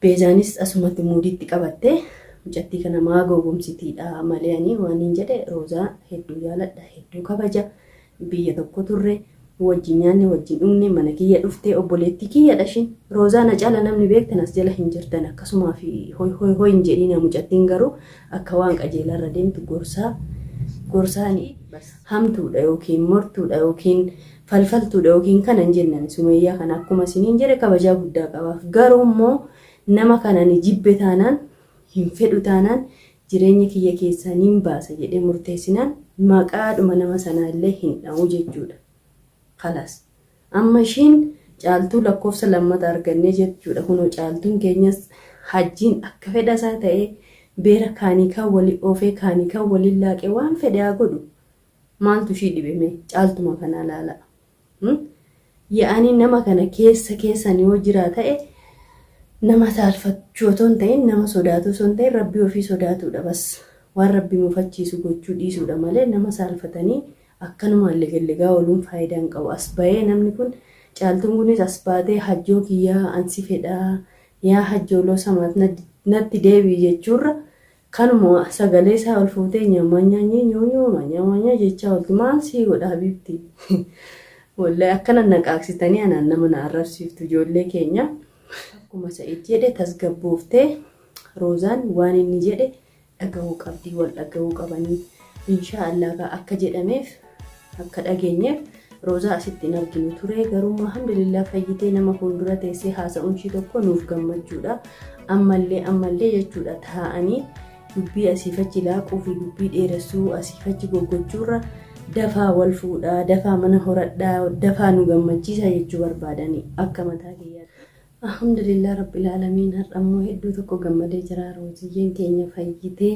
Beezaanis asumatti muudiitti qabattee mucattii kana maa gowwomsitiidha malee ani waan hin jedhe Roozaa hedduu jaaladha, hedduu kabaja. Biyya tokko turre, wajjin nyaanne, wajjin dhugne, mana kiyya dhuftee obboleettii kiyyadha ishiin. Roozaa na caala namni beektan as jala hin jirtan, akkasumaa fi hoy hoy hoy hin jedhiina. Mucattiin garuu akka waan qajeelarra deemtu gorsaa gorsaani hamtuudha yookiin mortuudha yookiin falfaltuudha yookiin kana hin jennan. Sumayyaa kana akkuma isiniin jedhe kabajaa guddaa qabaaf, garuu immoo nama kana ni jibbe taanaan, hin fedhu taanaan, jireenya kiyya keessaa nin baasa jedhee murteessinaan maqaadhuma nama sanaa illee hin dha'u jechuudha. Kalas. Amma ishiin Caaltuu lakkoofsa lammata argannee jechuudha. Kunoo Caaltuun keenyas hajjiin akka fedha isaa ta'ee beera kaanii kan walii oofee kaanii kan waliin laaqee waan fedhe haa godhu. Maaltu ishii dhibeme? Caaltuma kanaa laala. Yaa'anii nama kana keessa keessan yoo jiraa ta'e, nama saalfachuu otoo hin ta'in, nama sodaatu osoo hin ta'in, rabbii ofii sodaatudha bas. Waan rabbi mufachiisu gochuu dhiisuudha malee nama saalfatanii akkanumaan legellegaa ooluun faayidaa hin qabu. As bahee namni kun, Caaltuun kunis as baatee hajjoo kiyyaa ansi fedhaa yaa hajjooloo samaat natti deebi'i jechuurra kanuma sagalee isaa ol fuutee nyaamaanyaanyee nyoonyoo maanyaamaanyaa jechaa oolti. Maal sii godha habiibti? Wallahi akkana na qaaqsitanii anaan nama na arrabsiiftu ijoollee keenya. Akkuma Sa'id jedhe tasgabbooftee Roozaan waan inni jedhe dhaga'uu qabdii, wal dhaga'uu qabanii. Inshaa Allah akka jedhameef, akka dhageenyeef Roozaa asitti hin arginu ture, garuu alhamdulillah fayyitee nama fuuldura teessee haasa'uun ishii tokko nuuf gammachuudha. Ammallee ammallee jechuudha taa'anii dubbii asiifachi laaquu fi dubbii dheeressuu asiifachi goggochuurra dafaa wal fuudhaa, dafaa mana horadhaa, dafaa nu gammachiisa jechuu barbaadanii akka mataa kiyyaatti. Alhamdulillah rabbil aalamiin, har'a immoo hedduu tokko gammadee jira. Rooziyyeen keenya fayyitee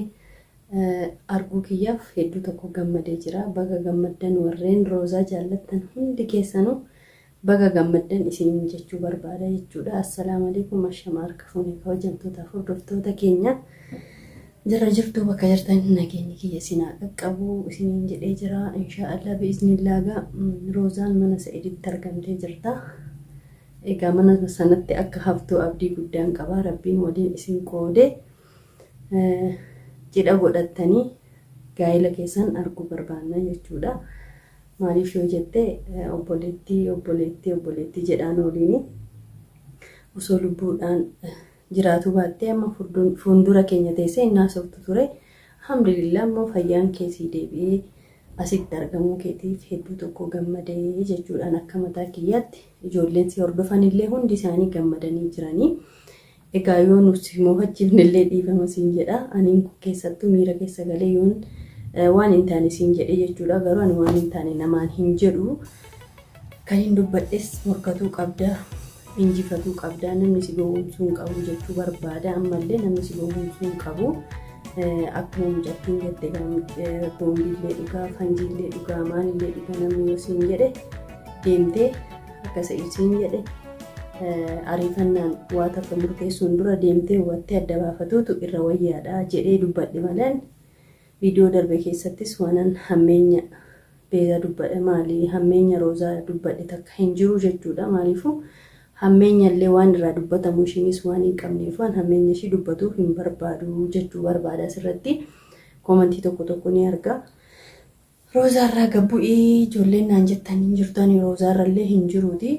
arguu kiyyaaf hedduu tokko gammadee jira. Baga gammaddan, warreen Roozaa jaallattan hundi keessanuu baga gammaddan isin jechuu barbaada jechuudha. Assalaamu alaikum, ashama harka fuunee kabajamtoota hordoftoota keenya. Jira jirtuu, bakka jirtan nageenyi kiyya isin haa qaqqabu isiniin jedhee jira. Inshaa Allah bi'iznillaa gaa Roozaan mana Sa'iditti argamtee jirta. Egaa mana sanatti akka haftuu abdii guddaan qaba. Rabbiin waliin isin qoode cidha godhattanii gaa'ela keessan arguu barbaanna jechuudha. Maaliif yoo jette, obboleettii obboleettii obboleettii jedhaan oliini osoo lubbuudhaan jiraatu baattee amma fuuldura keenya teessee hin haasoftu ture. Alhamdulillah immoo fayyaan keessii deebi'ee asitti argamuu keetiif hedduu tokko gammadee jechuudhaan akka mataa kiyyaatti ijoolleen si hordofan illee hundi isaanii gammadanii jiranii. Egaa yoo nu si mofachiifne illee dhiifama siin jedha. Aniin kun keessattuu miira keessa galee yoon waan hin taane siin jedhe jechuudha. Garuu ani waan hin taane namaan hin jedhu. Kan hin dubbadhes morkatuu qabda, injifatuu qabda, namni si gowwoomsuu hin qabu jechuu barbaada. Ammallee namni si gowwoomsuu hin qabu. Akkuma mucattiin jette, boombiillee dhugaa, fanjiillee dhugaa, maalillee dhugaa namni yoo siin jedhe deemtee akka siin jedhe ariifannaan waa takka murteessuun dura deemtee hubattee adda baafatuutu irra wayyaadha jedhee dubbadhe malee viidiyoo darbe keessattis waanan hammeenya Beeza dubbadhe, maali, hammeenya Roozaa dubbadhe takka hin jiru jechuudha. Maaliifuu hammeenya illee waan irraa dubbatamu ishiinis waan hin qabneef waan hammeenya ishii dubbatuuf hin barbaadu jechuu barbaada. Asirratti koomantii tokko tokko ni arga. Roozaarraa gabbu'ii ijoolleen naan jettan hin jirtani, Roozaarra illee hin jiruuti.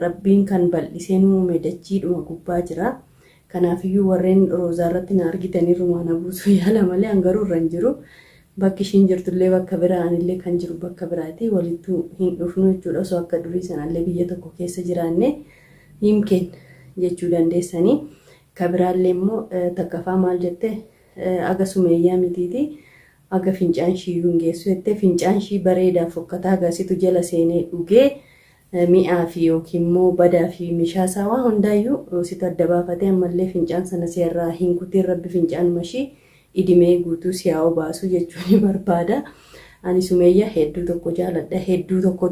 Rabbiin kan bal'isee nu uume dachiidhuma gubbaa jira. Kanaafiyyuu warreen Roozaarratti na argitanii rumaana buusuu yaala malee an garuu irra hin jiru. Bakki ishiin jirtullee bakka biraa, anillee kan jiru bakka biraati. Walittuu hin dhufnu jechuudha. Osoo akka durii sanallee biyya tokko keessa jiraanne himkeen jechuu dandeessanii. Ka biraallee immoo takkafaa maal jette, aga sumeeyyaa mitiiti. Aga fincaan ishii hin geessu jettee, fincaan ishii bareedaa fokkataa gasitu jala seenee dhugee mi'aa fi yookiin immoo badaa fi mishaasaa waa hundaayyuu situ adda baafatee ammallee fincaan sana seerraa hin kutiin, rabbi fincaanuma ishii idimee guutuu si haa obaasu jechuun ni barbaada. Ani Sumeeyyaa hedduu tokko jaaladha, hedduu tokko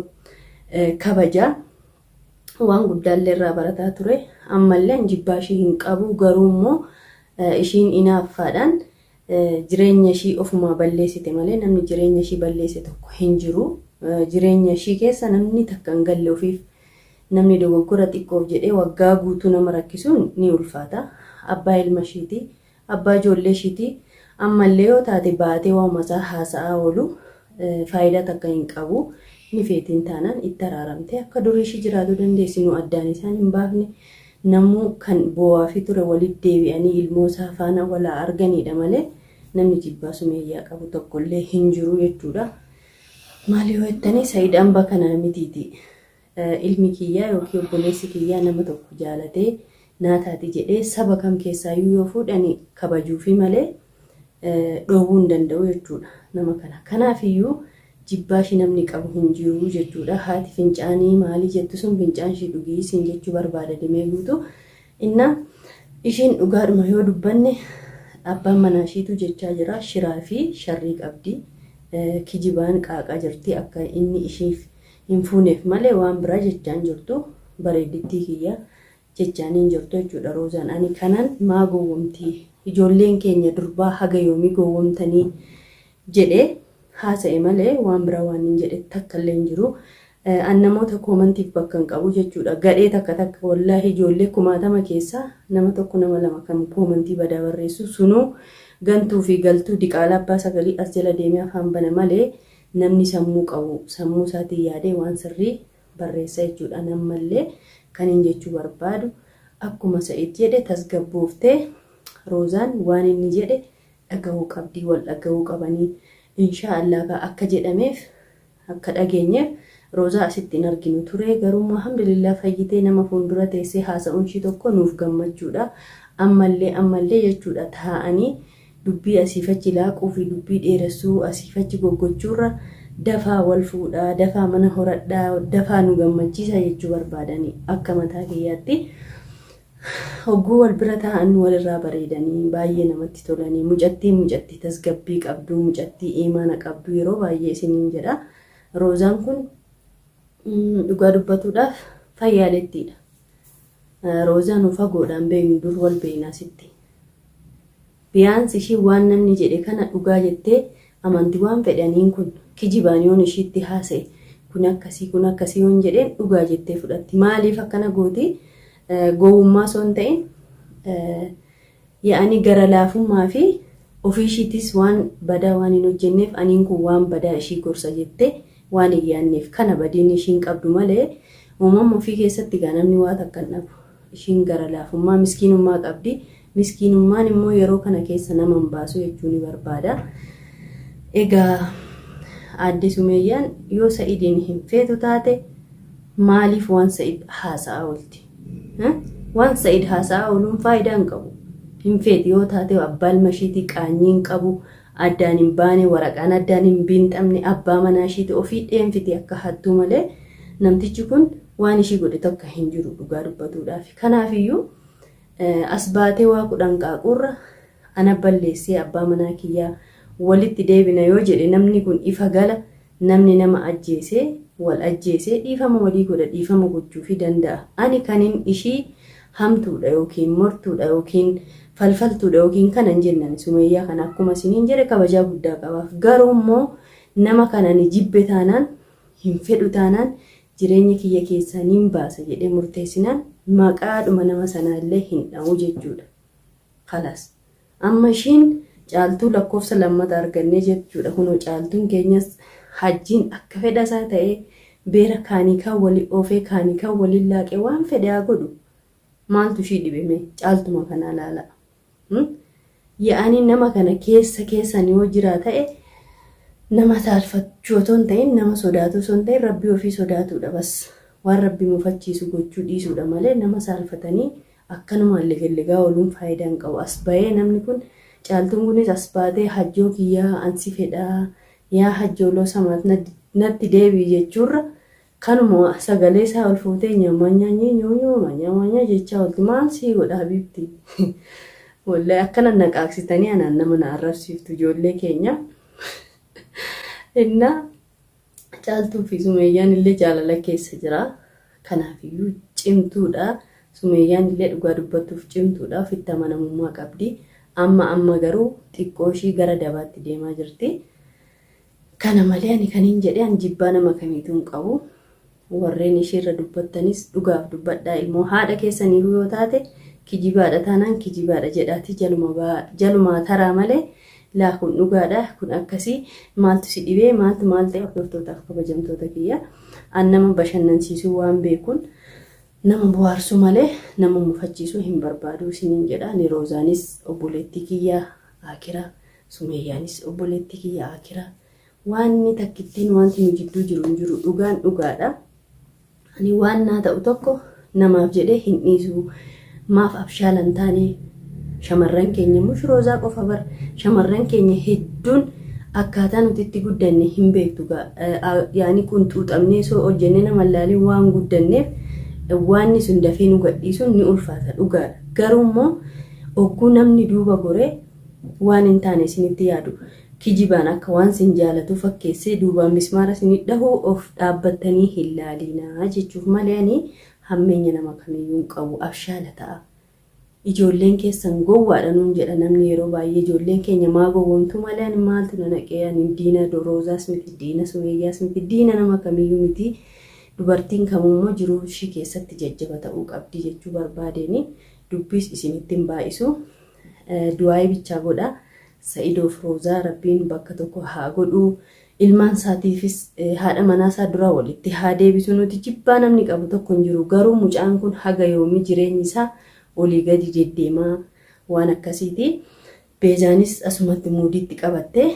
kabaja. Waan guddaallee irraa barataa ture. Ammallee an jibbaa ishii hin qabu, garuu immoo ishiin inaaffaadhaan jireenya ishii ofumaa balleessite malee namni jireenya ishii balleesse tokko hin jiru. Jireenya ishii keessa namni takka hin galle, ofiif Namni dogoggora xiqqoof jedhee waggaa guutuu nama rakkisuun ni ulfaata. Abbaa ilma ishiiti, abbaa ijoollee ishiiti. Ammallee yoo taate baatee waanuma isaa haasa'aa oolu faayidaa takka hin qabu. Ni feetiin taanaan itti araaramtee akka durii ishii jiraatu dandeessi. Nu addaan isaan hin baafne. Namuu kan boo'aa ture walitti deebi'anii ilmoo isaa faana walaa arganidha malee namni jibbaa Sumeeyyaa qabu tokkollee hin jiru jechuudha. Maali yoo jettanii Sa'iid hamba kana mitiiti. Ilmi kiyyaa yookiin obboleessi kiyyaa nama tokko jaalatee naa taati jedhee saba kam keessaayyuu yoo fuudhani kabajuufi malee dhoowwuu hin danda'u jechuudha nama kana. Kanaafiyyuu jibbaa ishii namni qabu hin jiru jechuudha. Haati fincaanii maalii jettu sun fincaan ishii dhugii siin jechuu barbaada dimee guutuu. Inna ishiin dhugaadhuma yoo dubbanne abbaan manaa ishiitu jechaa jira. Shiraa fi sharrii qabdi. Kijibaan qaaqaa jirti akka inni ishiif hin fuuneef malee waan biraa jechaan jirtu. Bareeddittii kiyya jechaan hin jirtu jechuudha Roozaan. Ani kanan maa gowwomti ijoolleen keenya durbaa haga yoomii gowwomtanii jedhee haasa'e malee waan biraa waan hin jedhe takka illee hin jiru. An namoota koomantiif bakka hin qabu jechuudha. Gadhee takka takka wallaahi ijoollee kumaatama keessaa nama tokko nama lama kan koomantii badaa barreessu sunuu gantuu fi galtuu diqaalaa abbaa sagalii as jala deemee afaan bana malee namni sammuu qabu sammuu isaatiin yaadee waan sirrii barreessa jechuudha. Nammallee kan hin jechuu barbaadu akkuma Sa'id jedhe tasgabbooftee Roozaan waan inni jedhe dhagahuu qabdii wal dhagahuu qabanii inshaa Allah akka jedhameef akka dhageenyeef Roozaa asitti hin arginu ture. Garuu alhamdulillah fayyitee nama fuuldura teessee haasa'uun ishii tokko nuuf gammachuudha. Ammallee ammallee jechuudha taa'anii dubbii asiifachi laaquu fi dubbii dheeressuu asiifachi goggochuurra dafaa wal fuudhaa, dafaa mana horadhaa, dafaa nu gammachiisa jechuu barbaadanii akka mataa kiyyaatti. Hogguu wal bira taa'an walirraa bareedanii baay'ee namatti tolanii mucattii mucattii tasgabbii qabdu, mucattii imaana qabdu yeroo baay'ee isiniin jedha. Roozaan kun dhugaa dubbatuudhaaf fayyaalettiidha. Roozaan nu fagoodhaan beeknu dur wal beeknaa sitti. Biyaansi ishii waan namni jedhe kana dhugaa jettee amantii waan fedhaniin kun kijibaan yoon ishiitti haasa'e kun akkasii kun akkasii yoon jedheen dhugaa jettee fudhatti. Maaliif akkana gooti? Gowwummaa osoo hin ta'in yaa'anii gara laafummaa fi ofii ishiitis waan badaa waan hin hojjenneef aniin kun waan badaa ishii gorsa jettee waan hin yaadneef kana badiin ishiin qabdu malee uumama ofii keessatti gaa namni waa takka hin dhabu. Ishiin gara laafummaa miskiinummaa qabdi. Miskiinummaan immoo yeroo kana keessa nama hin baasu jechuu ni barbaada. Egaa aadde Sumeeyyaan yoo Sa'idiin hin feetu taate maaliif waan Sa'id haasa'aa oolti? Waan Sa'id haasa'aa ooluun faayidaa hin qabu. Hin feeti yoo taate abbaa ilma ishiitii qaanyii hin qabu, addaan hin baane, waraqaan addaan hin biinxamne, abbaa manaa ishiitii ofii dheenfiti akka hattuu malee namtichi kun waan ishii godhe tokko hin jiru dhugaa dubbatuudhaaf. Kanaafiyyuu as baatee waa kudhan qaaqurra ana balleessee abbaa manaa kiyyaa walitti deebina yoo jedhe namni kun ifa gala namni nama ajjeesee wal ajjeesee dhiifama walii godha dhiifama gochuufii danda'a. Ani kanin ishii hamtuudha yookiin mortuudha yookiin falfaltuudha yookiin kana hin jennan Sumeeyyaa kana akkuma isiniin jedhe kabajaa guddaa qabaaf. Garuu immoo nama kana ni jibbe taanaan hin fedhu taanaan jireenya kiyya keessaa nin baasa jedhee murteessinaan maqaadhuma nama sanaallee hin dha'u jechuudha. Kalaas. Amma ishiin caaltuu lakkoofsa lammata argannee jechuudha. Kunoo caaltuun keenyas hajjiin akka fedha isaa ta'ee beera kaanii kan walii oofee kaanii kan waliin laaqee waan fedhe haa godhu. Maaltu ishii dhibeme caaltuma kanaa laala. Yaa'anii nama kana keessa keessan yoo jira ta'e nama saalfachuu otoo hin ta'in nama sodaatu osoo hin ta'in rabbii ofii sodaatudha bas. Waan rabbi mufachiisu gochuu dhiisuudha malee nama saalfatanii akkanumaan ligalligaa ooluun faayidaa hin qabu. As bahee namni kun caaltuun kunis as baatee hajjoo kiyyaa ansi fedhaa yaa hajjooloo samaat natti deebi'i jechuurra kanuma sagalee isaa ol fuutee nyaamaanyaa nyoonyoo nyaamaanyaa jechaa oolti maal sii godha habiibti. Wallahi akkana na qaaqsitanii anaan nama na arrabsiiftu ijoollee keenya. Innaa caaltuu fi Sumeeyyaan illee jaalala keessa jira. Kanaafiyyuu cimtuudha. Sumeeyyaan illee dhugaa dubbattuuf cimtuudha. Ofitti amanamummaa qabdi. Amma amma garuu xiqqoo ishii gara dabaatti deemaa jirti. Kana malee ani kan hin jedhe ani jibbaa nama kamiituu hin qabu. Warreen isheerra dubbattanis dhugaaf dubbadhaa. Ilmoo haadha keessaniif yoo taate kijibaadha taanaan kijibaadha jedhaati jalumaa taraa malee laa kun dhugaadha kun akkasii maaltu si dhibee maaltu maal ta'e. Hordoftootaaf kabajamtoota kiyya, an nama bashannansiisuu waan beekuun nama bohaarsuu malee nama mufachiisuu hin barbaadu isiniin jedha. Ani Roozaanis obboleettii kiyya akira, Sumeeyyaanis obboleettii kiyya akira. Waan takkittiin wanti nu jidduu jiru hin jiru, dhugaan dhugaadha. Ani waan naa ta'u tokko namaaf jedhee hin dhiisu. Maaf abshaalan taane shamarran keenya mush Roozaa qofa bar, shamarran keenya hedduun akkaataa nuti itti guddanne hin beektu. Yaani qunxuuxamnee soo hojjennee nama laalin waan guddanneef waanni sun dafee nu gadhiisuun ni ulfaata, dhugaadha. Garuu immoo ogguu namni duuba goree waan hin taane isinitti yaadu, kijibaan akka waan sin jaalatu fakkeessee duubaan mismaara isinit dhahuu, of dhaabbattanii hin laalinaa jechuuf malee ani hammeenya nama kamiyyuu hin qabu. Abshaala ta'a. Ijoolleen keessan gowwaadha nuun jedha namni yeroo baay'ee. Ijoolleen keenya maa gowwoomtu malee ani maaltu na naqee? Ani diina Roozaas miti, diina Sumeeyyaas miti, diina nama kamiyyuu miti. Dubartiin kamummoo jiruu ishii keessatti jajjaba ta'uu qabdi jechuu barbaadeen dubbiis isinitti hin baay'isu. Du'aayii bichaa godha. Sa'idoof Roozaa Rabbiin bakka tokko haa godhu. Ilmaan isaatiifis haadha manaa isaa duraa walitti haa deebisu. Nuti jibbaa namni qabu tokko hin jiru. Garuu mucaan kun haga yoomii jireenyi isaa olii gadi deddeemaa waan akkasiiti. Beezaanis asumatti muudiitti qabattee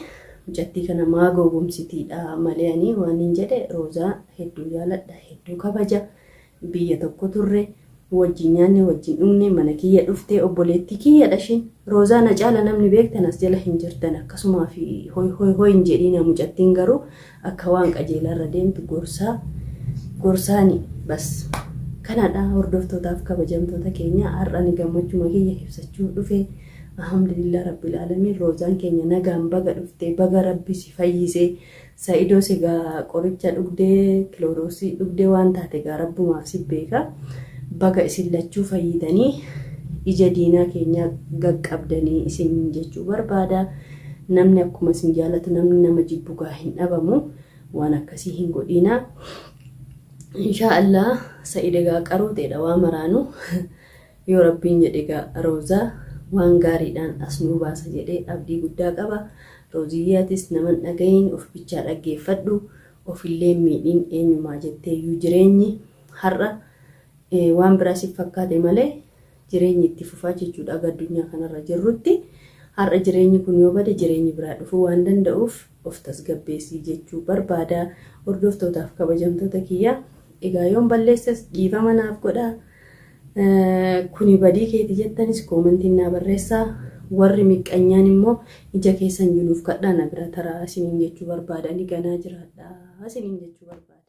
mucattii kana maa gowwomsitiidha malee ani waan hin jedhe Roozaa hedduu jaaladha, hedduu kabaja. Biyya tokko turre, wajjin nyaanne, wajjin dhugne, mana kiyya dhuftee obboleettii kiyyadha ishiin. Roozaa na caala namni beektan as jala hin jirtan. Akkasumaa fi hoy hoy hoy hin jedhiina. Mucattiin garuu akka waan qajeelarra deemtu gorsaa gorsaani bas. Kanadha hordoftootaaf kabajamtoota keenya, har'a ni gammachuma kiyya ibsachuu dhufe. Alhamdulillah rabbil alamin, Roozaan keenya nagaan baga dhufte, baga Rabbi si fayyise. Sa'idoo sigaa qoricha dhugdee, kilooroosii dhugdee waan taate gaa Rabbumaaf si beeka. Baga isin lachuu fayyitanii ija diinaa keenyaa gaqqabdanii isin jechuu barbaada. Namni akkuma isin jaalatu namni nama jibbu gaa hin dhabamu. Waan akkasii hin godhiina. Inshaa Allah Sa'id egaa qaruuteedha waa maraanu. Yoo Rabbiin jedhe egaa Roozaa waan gaariidhaan as nuu baasa jedhee abdii guddaa qaba. Rooziyyatis naman dhagayin, of bichaa dhaggeeffadhu, ofillee miidhiin eenyumaa jetteeyyuu jireenyi har'a waan biraa siif fakkaate malee jireenyi itti fufaa jechuudha aga addunyaa kanarra jirrutti. Har'a jireenyi kun yoo bade jireenyi biraa dhufuu waan danda'uuf of tasgabbeessii jechuu barbaada. Hordoftootaaf kabajamtoota kiyya, egaa yoon balleessas dhiifama naaf godhaa. Kuni badii keeti jettanis koomantiin naa barreessaa. Warri miqqanyaan immoo ija keessan jiruuf kadhaa na bira taraa isiniin jechuu barbaada. Ani ganaa jiraadha isiniin jechuu barbaada.